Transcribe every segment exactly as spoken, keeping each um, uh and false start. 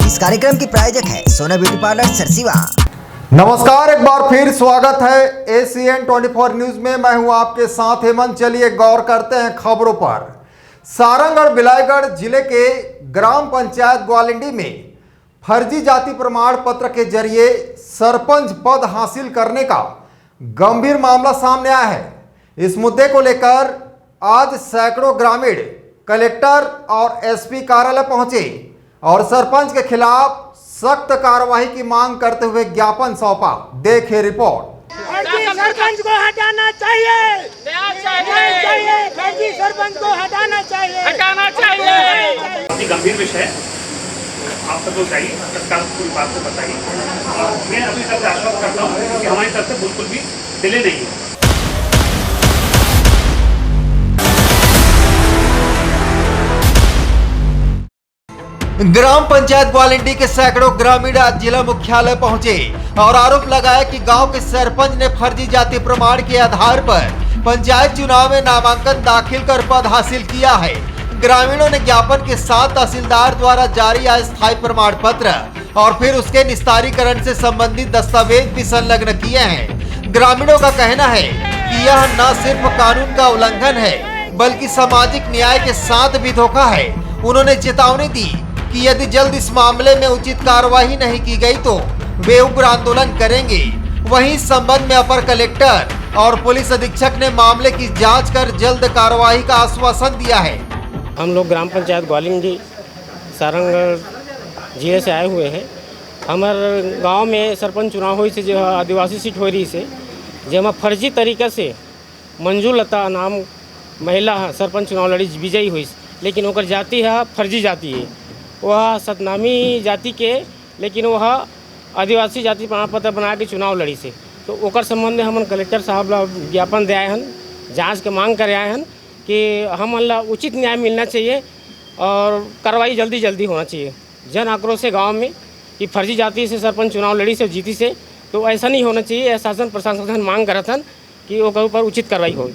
इस कार्यक्रम की प्रायोजक है सोना ब्यूटी पार्लर सरसीवा। नमस्कार, एक बार फिर स्वागत है एसीएन ट्वेंटी फोर न्यूज में। मैं हूं आपके साथ हेमंत। चलिए गौर करते हैं खबरों पर। सारंगढ़ बिलाईगढ़ जिले के ग्राम पंचायत ग्वालिंडी में फर्जी जाति प्रमाण पत्र के जरिए सरपंच पद हासिल करने का गंभीर मामला सामने आया है। इस मुद्दे को लेकर आज सैकड़ों ग्रामीण कलेक्टर और एसपी कार्यालय पहुंचे और सरपंच के खिलाफ सख्त कार्रवाई की मांग करते हुए ज्ञापन सौंपा। देखिए रिपोर्ट। फर्जी सरपंच को हटाना चाहिए। न्याय चाहिए। फर्जी सरपंच को हटाना चाहिए। हटाना चाहिए। बहुत ही गंभीर विषय है। आप सब लोग जाइए, सरकार को पूरी बात को बताइए। और मैं अपनी तरफ से आश्वस्त करता हूँ कि हमारी तरफ से बिल्कुल भी डिले नहीं है। ग्राम पंचायत ग्वालिंडी के सैकड़ों ग्रामीण आज जिला मुख्यालय पहुंचे और आरोप लगाया कि गांव के सरपंच ने फर्जी जाति प्रमाण के आधार पर पंचायत चुनाव में नामांकन दाखिल कर पद हासिल किया है। ग्रामीणों ने ज्ञापन के साथ तहसीलदार द्वारा जारी अस्थायी प्रमाण पत्र और फिर उसके निस्तारीकरण से संबंधित दस्तावेज भी संलग्न किए हैं। ग्रामीणों का कहना है कि यह न सिर्फ कानून का उल्लंघन है, बल्कि सामाजिक न्याय के साथ भी धोखा है। उन्होंने चेतावनी दी कि यदि जल्द इस मामले में उचित कार्रवाई नहीं की गई तो वे उग्र आंदोलन करेंगे। वहीं इस संबंध में अपर कलेक्टर और पुलिस अधीक्षक ने मामले की जांच कर जल्द कार्रवाई का आश्वासन दिया है। हम लोग ग्राम पंचायत ग्वालिंडी सारंगढ़ जिले से आए हुए हैं। हमारे गांव में सरपंच चुनाव होइस हे, जो आदिवासी सीट होय रहिस हे, जेमा फर्जी तरीका से मंजू लता नाम महिला ह सरपंच चुनाव लड़ी, विजयी होइस, लेकिन ओकर जाति ह फर्जी जाति हे। वह सतनामी जाति के, लेकिन वह आदिवासी जाति प्रमाण पत्र बना के चुनाव लड़िस हे। तो ओकर संबंध में हमन कलेक्टर साहब ला ज्ञापन दे आए हन, जांच के मांग करे आए हन कि हमन ला उचित न्याय मिलना चाहिए और कार्रवाई जल्दी जल्दी होना चाहिए। जन आक्रोश हे गांव में कि फर्जी जाति से सरपंच चुनाव लड़िस हे, जीतिस हे, तो ऐसा नहीं होना चाहिए। यह शासन प्रशासन से मांग करत हन कि ओकर ऊपर उचित कार्रवाई हो।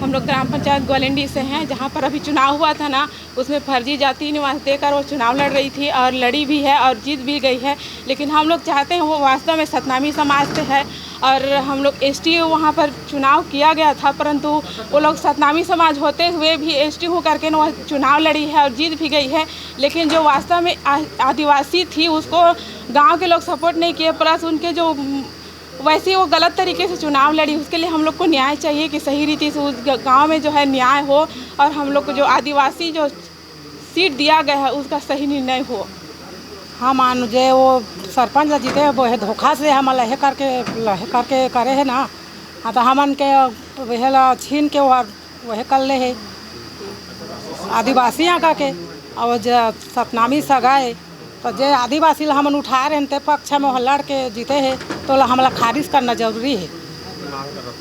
हम लोग ग्राम पंचायत ग्वालिंडी से हैं, जहाँ पर अभी चुनाव हुआ था ना, उसमें फर्जी जाति निवास देकर वो चुनाव लड़ रही थी और लड़ी भी है और जीत भी गई है। लेकिन हम लोग चाहते हैं, वो वास्तव में सतनामी समाज से है और हम लोग एसटी वहाँ पर चुनाव किया गया था, परंतु वो लोग सतनामी समाज होते हुए भी एसटी हो करके ना वह चुनाव लड़ी है और जीत भी गई है। लेकिन जो वास्तव में आ-, आदिवासी थी, उसको गांव के लोग सपोर्ट नहीं किए, प्लस उनके जो, उम, वैसे ही वो गलत तरीके से चुनाव लड़ी। उसके लिए हम लोग को न्याय चाहिए कि सही रीति से उस ग-, गांव में जो है न्याय हो और हम लोग को जो आदिवासी जो सीट दिया गया है उसका सही निर्णय हो। हम मान जे वो सरपंच ला जीते, वो हे धोखा से हमन ला हे करके, हे करके करे हे ना। हाँ, तो हमन के वहे ला छीन के वो वहे कर ले हे। आदिवासी यहाँ का के, और जे सतनामी सगा हे, तो जे आदिवासी ला हमन उठाए रहे, ते पक्ष में वो लड़ के जीते हे, तो ला हमला खारिज करना जरूरी हे।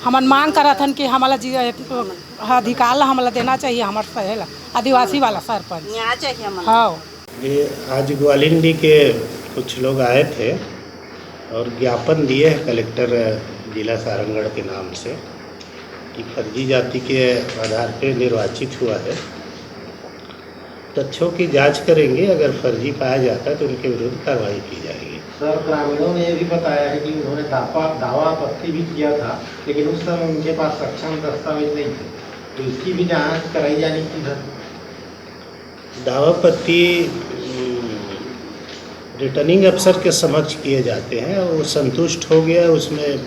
हमन मांग करत हन कि हमला जी, अधिकार ला हमला देना चाहिए, हमर सहे ला, आदिवासी वाला सरपंच। न्याय चाहिए हमन। हाँ। ये आज ग्वालिंडी के कुछ लोग आए थे और ज्ञापन दिए हैं कलेक्टर जिला सारंगढ़ के नाम से कि फर्जी जाति के आधार पे निर्वाचित हुआ है। तथ्यों की जांच करेंगे, अगर फर्जी पाया जाता है तो उनके विरुद्ध कार्रवाई की जाएगी। सर, ग्रामीणों ने ये भी बताया है कि उन्होंने दावा दावा आपत्ति भी किया था, लेकिन उस समय उनके पास सक्षम दस्तावेज नहीं थे, तो इसकी भी जांच कराई जानी थी सर। दावा आपत्ति रिटर्निंग अफसर के समक्ष किए जाते हैं, वो संतुष्ट हो गया, उसमें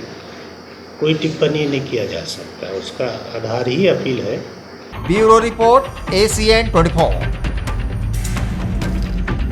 कोई टिप्पणी नहीं किया जा सकता, उसका आधार ही अपील है। ब्यूरो रिपोर्ट, एसीएन ट्वेंटी फोर।